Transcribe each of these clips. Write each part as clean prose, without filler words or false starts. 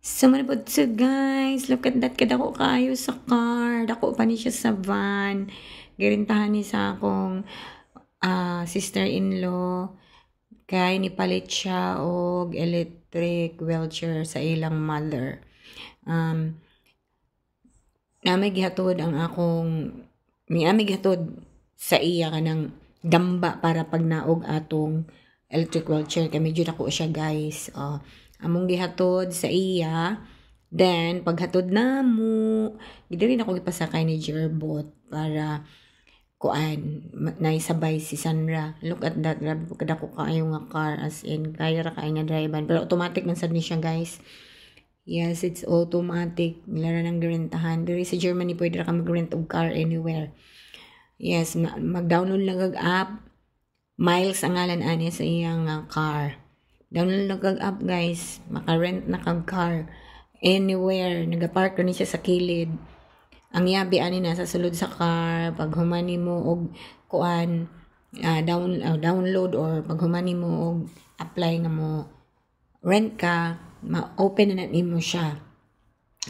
So, mao na so guys, look at that, kadako kaayo sa car. Dako pa ni siya sa van. Girintahan ni sa akong sister-in-law kay nipalit siya og electric wheelchair sa ilang mother. Naa may gihatod ang akong may gihatod sa iya kanang damba para pagnaog atong electric wheelchair kay medyo dako siya, guys. Oh, among gihatod sa iya. Then paghatod namo, diri na ko gipasakay ni Jerbot para kuan, naisabay si Sandra. Look at that, grabe kadako kaayo nga car, as in kaya ra kaayo nga drive, pero automatic man sad ni siya, guys. Yes, it's automatic. Ila ra nang girentahan. Diri sa Germany, pwede ra ka mag-rent og car anywhere. Yes, mag-download lang kag app. Miles ang ngalan ani sa iyang car. Download lang kag app, guys. Maka-rent na kag car anywhere. Nagapark ni siya sa kilid. Ang yabi ani nasa sulod sa car. Pag human nimo og kuan, download or pag human nimo og apply nga mo rent ka, ma-open na nimo siya.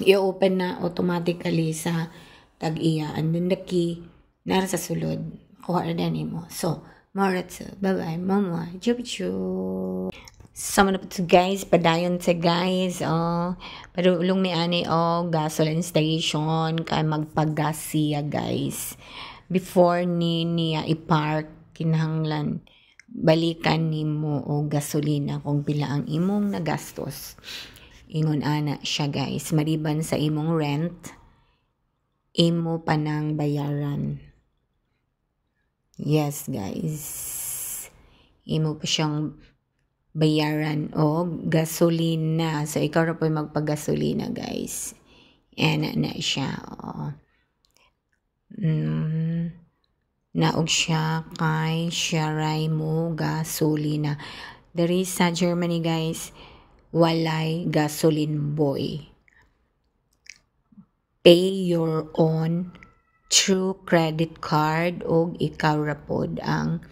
I-open na automatically sa tag-iya. And then the key, nara sa sulod. Kuha na nimo. So, Moritz, bye-bye, mama. Chup chup. So, na po guys, padayon sa guys, oh. Padulong mi ani oh, gasoline station, kay magpagas siya, guys. Before ni niya i-park, kinahanglan balikan nimo og gasolina kung pila ang imong nagastos. Ingon ana siya, guys, maliban sa imong rent, imo pa nang bayaran. Yes, guys. Imo pa siyang bayaran og gasolina. So, ikaw ra po magpagasolina, guys. Ana na siya. Oh. Naog siya kay siya ray mo gasolina. Diri sa Germany, guys, walay gasoline boy. Pay your own through credit card og ikaw ra pod ang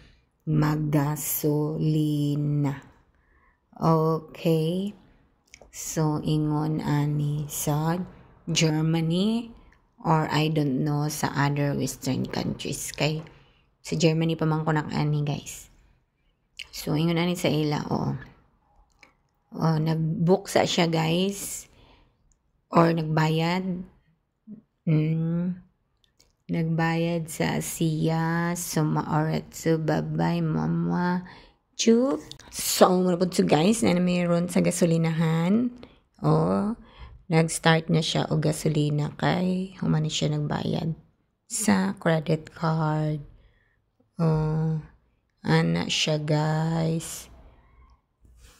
maggasolina. Okay? So, ingon ani sa Germany or I don't know sa other Western countries. Kay sa Germany pa man ko ani, guys. So, ingon ani sa ila, oh. Oh, nag-book sa siya, guys. Or nagbayad. Nagbayad sa siya. So, maoretso. Bye-bye, mama. Chup. So, mao na so guys, na mayroon sa gasolinahan. Oh, nag-start na siya og gasolina kay human siya nagbayad sa credit card. Oh, ana siya, guys.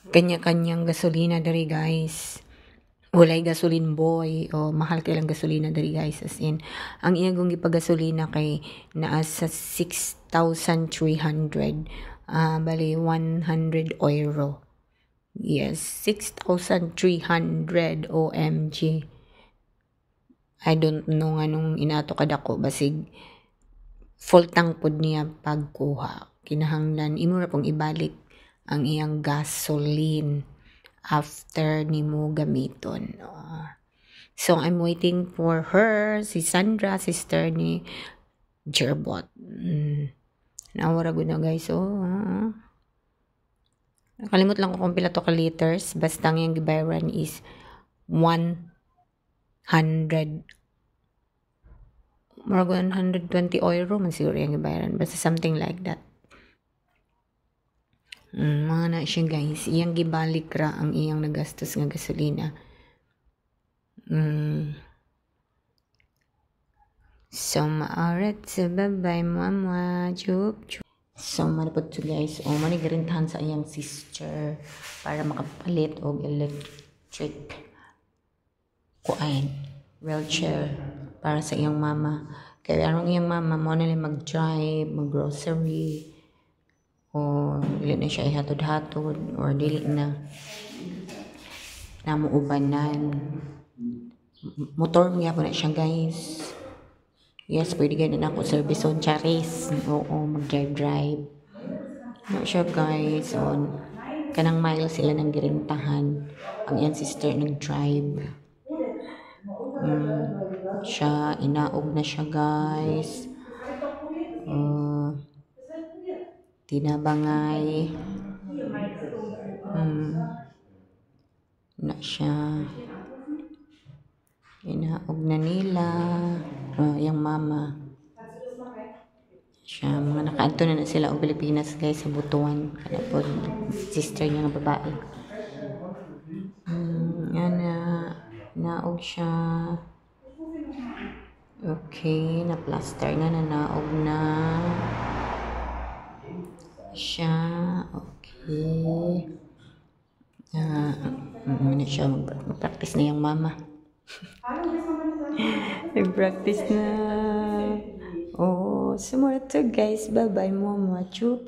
Kanya-kanyang gasolina diri, guys. Walay gasoline boy o mahal kay lang gasolina diri, guys, as in ang iyang gipagasolina kay naa sa 6,300, bali €100. Yes, 6,300. OMG, I don't know nganong inato kadako, basig full tank pod niya pagkuha. Kinahanglan imo ra pong ibalik ang iyang gasoline after nimo gamiton. So I'm waiting for her, si Sandra, sister ni Jerbot. Nawara gud na, guys. Oh. Nakalimot lang ko kung pila to ka liters. Basta ang iyang gibayaran is 100, murag €120 man siguro yung gibayaran. Basta something like that. Mga na siya, guys. Iyang gibalik ra ang iyang nagastos nga gasolina. So, maarat sa bye-bye, mama. Chup, chup. So, malapot to guys. O, oh, manigarintahan sa iyang sister para makapalit og electric kuan, wheelchair para sa iyang mama. Kaya anong iyang mama mo na mag-drive, mag-grocery, o dili na siya ihatod-hatod or dili na namo ubanan. Motor mo na siya, guys. Yes, pwede ganun ako service on charis. Oo, mag-drive-drive. No siya, guys. On. Kanang miles sila nang girentahan. Ang iyang sister nag-drive. Siya, inaog na siya, guys. Tinabangay. Na siya. Inaog na nila. Oh, yung mama. Siya, mga nakaadto na na sila og Pilipinas, guys, sa Butuan. Kana po, sister niya nga babae. Yan na. Naog siya. Okay, na-plaster na, nanaog na. Siya, okay. Ah, na siya, mag-practice na yung mama. Nag-practice na. Oh, sumura to, guys. Bye-bye, mama. Chup.